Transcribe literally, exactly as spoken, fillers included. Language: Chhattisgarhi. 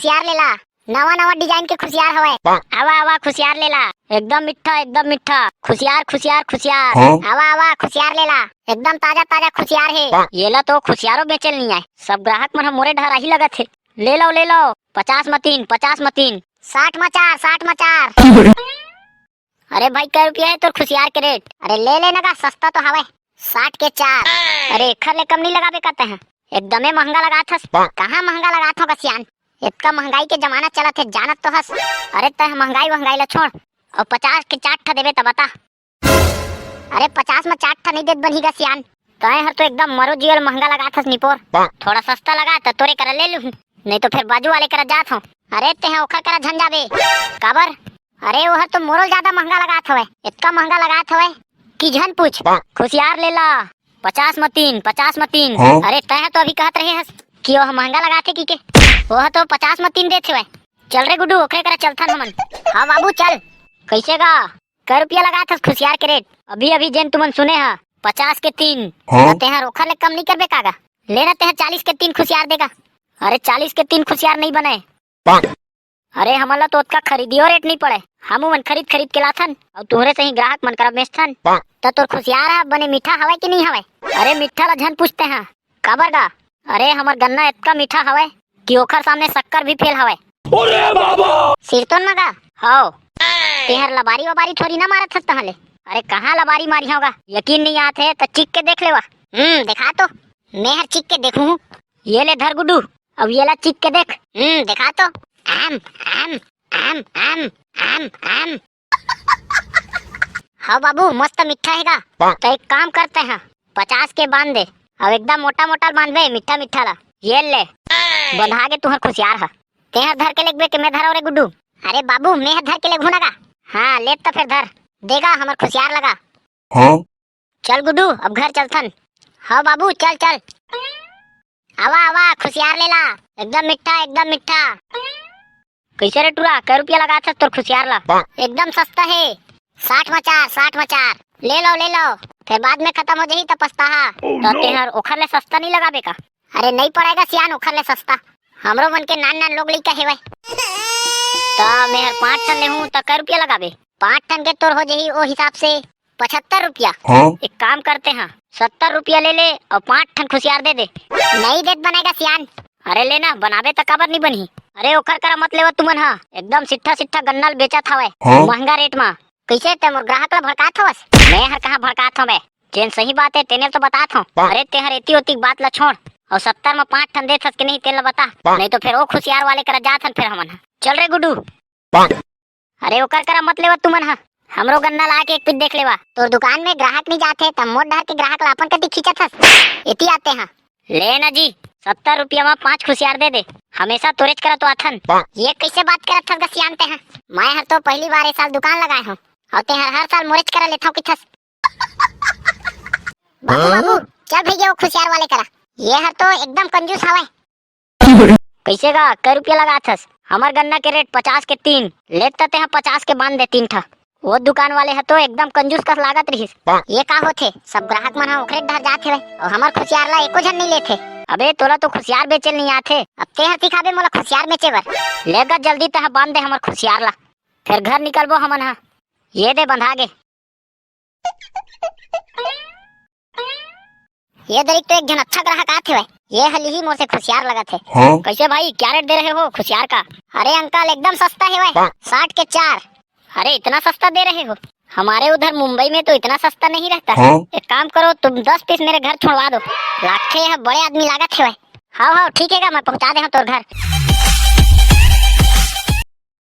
खुशियार लेला, नवा नवा डिजाइन के खुशियार हवय। आवा आवा, खुशियार लेला, एकदम मीठा, एकदम मीठा। खुशियार, खुशियार, खुशियार। हाँ? आवा आवा, खुशियार लेला, एकदम ताजा ताजा खुशियार हे। येला तो खुशियारो बेचे ल नइ आय, सब ग्राहक मन ह मोरे डहर आही लगत हे। ले लो, ले लो, पचास म तीन, पचास म तीन। साठ म चार, साठ म चार। अरे भाई, कै रुपया हे तोर खुशियार के रेट? अरे ले ले न गा, सस्ता तो हवय, साठ के चार। अरे एखर ले कम नइ लगाबे का तैं ह? एकदमे महंगा लगात हस। कहाँ महंगा लगात हों गा सियान? एतका महंगाई के जमाना चलत हे, जानत तो हस। अरे तैं ह महंगाई वहंगाई ला छोड़, अउ पचास के चार ठा देबे त बता। अरे पचास म चार ठा नइ देत बनही गा सियान, तैं हर तो एकदम मरो जियल महंगा लगात हस निपोर। थोड़ा सस्ता लगा त तोरे करा ले लूहूं, नइ तो फेर बाजू वाले करा जात हों। अरे तैं ह ओखर करा झन जाबे। काबर? अरे ओहर तो मोरो ले जादा महंगा लगात हवय, एतका महंगा लगात हवय कि झन पूछ। खुशियार लेला, पचास म तीन, पचास म तीन। हाँ? अरे तैं ह तो अभी कहत रहे हस कि ओह महंगा लगाथे कहिके, ओह तो पचास म तीन देत हवय। चल रे गुड्डू, ओखरे करा चलथन हमन। हाँ बाबू चल। कइसे गा? कै रुपया लगात हस खुशियार के रेट? अभी अभी जेन तुमन सुने हा, पचास के तीन। हाँ? त तैं ह ओखर ले कम नइ करबे का गा? ले ना, तैं ह चालीस के तीन खुशियार दे गा। अरे चालीस के तीन खुशियार नइ बनय। अरे हमन ला तो ओतका खरीदियो रेट नइ पड़य, हमू मन खरीद खरीद के लाथन अउ तुंहरे सही ग्राहक मन करा बेचथन। त तोर खुशियार ह बने मीठा हवय कि नइ हवय? अरे मीठा ला झन पूछ तैं ह। काबर गा? अरे हमर गन्ना एतका मीठा हवय कि ओखर सामने शक्कर भी फेल हवय। अरे बाबा! सिरतोन म गा? हव। तैं हर लबारी वबारी थोरी ना मारत हस तहाँ ले। अरे कहाँ लबारी मारिहों गा? यकीन नइ आत हे त चीख के देख लेवा। हम्म, देखा तो। मैं हर चीख के देखूं। ये ले धर गुड्डू, अब येला चीख के देख। हम्म, देखा तो। आम, आम, आम, आम, आम, आम। हाँ बाबू, मस्त मीठा हे गा। त एक काम कर तैं ह, पचास के बांध दे, अब एकदम मोटा मोटा बांधबे, मीठा मीठा ला। ये ले, बंधा गे तुंहर खुशियार ह। तैं ह धर के लेगबे के मैं धरव रे गुड्डू? अरे बाबू, मैं ह धर के लेगहूं ना गा। हाँ, ले त फेर धर, दे गा हमर खुशियार ला गा। हाँ? चल गुड्डू, अब घर चलथन। हाँ बाबू, चल चल। आवा आवा, खुशियार लेला, एकदम मीठा, एकदम मीठा। कइसे रे टुरा, कै रुपया लगात हस तोर खुशियार ला? एकदम सस्ता हे, साठ म चार, साठ म चार। ले लो, ले लो, फेर बाद में खतम हो जाही त पछताहा। त तैं हर ओखर ले सस्ता नइ लगाबे का? अरे नइ पड़य गा सियान ओखर ले सस्ता, हमरो मन के नान नान लोग लइका हेवय। त मैं हर पाँच ठन लेहूं त कै रुपया लगाबे? पाँच ठन के तोर हो जाही ओ हिसाब से पचहत्तर रुपया। हाँ? एक काम कर तैं ह, सत्तर रुपया ले ले अउ पाँच ठन खुशियार दे दे। नइ देत बनय गा सियान। अरे ले ना, बनाबे त काबर नइ बनही? अरे ओखर करा मत लेवा तुमन ह, एकदम सिट्ठा सिट्ठा गन्ना ल बेचत हवय, हाँ? महंगा रेट म। कइसे तैं मोर ग्राहक ला भड़कात हवस? मैं हर कहाँ भड़कात हंव बे? जेन सही बात हे तेने तो बतात हंव। अरे तैं हर एती ओती के बात ला छोड़, अउ सत्तर म पाँच ठन देत हस के नहीं तेन ला बता, नहीं तो फेर ओ खुशियार वाले करा जात हन फेर हमन ह। चल रे गुड्डू। अरे ओकर करा मत लेवा तुमन ह, हमरो गन्ना ला आके एक पीस देख लेवा। तोर दुकान में ग्राहक नइ जात हे त मोर डहर के ग्राहक ला अपन कति खींचत हस, एती आते ह। ले ना जी, सत्तर रुपया म पाँच खुशियार दे दे, हमेशा तोरेच करा तो आथन। ये कइसे बात करत हस गा सियान तैं ह? मैं हर तो पहली बार ए साल दुकान लगाए हंव, अउ तैं हर हर साल मोरेच करा लेथंव कहिथस। बाबू, बाबू, चल भैया वो खुशियार वाले करा, ये हर तो एकदम कंजूस हवय। कइसे गा, कै रुपया लगात हस? हमर गन्ना के रेट पचास के तीन, ले त तैं ह पचास के बांध दे तीन ठा। वो दुकान वाले ह तो एकदम कंजूस कस लागत रिहिस। ये का होथे, सब ग्राहक मन ह ओखरे डहर जात हेवय अउ हमर खुशियार ला एको झन नइ लेथे। अबे तोला तो खुशियार बेचे ल नइ आथे, अब तैं ह सिखाबे मोला खुशियार बेचे बर। ले गा जल्दी तैं ह बांध दे हमर खुशियार ला, फेर घर निकलबो हमन ह। ये दे बंधा गे। ये दरी तो एक झन अच्छा ग्राहक आत हेवय, ये ह लिही मोर से खुशियार लगत हे। हाँ? कइसे भाई, क्या रेट दे रहे हो खुशियार का? अरे अंकल, एकदम सस्ता हेवय, साठ के चार। अरे इतना सस्ता दे रहे हो, हमारे उधर मुंबई में तो इतना सस्ता नहीं रहता। हाँ? एक काम करो, तुम दस पीस मेरे घर छोड़वा दो। लागथे ये ह बड़े आदमी लागत हेवय। हव हव, ठीक हे गा, मैं पहुंचा दे हंव तोर घर।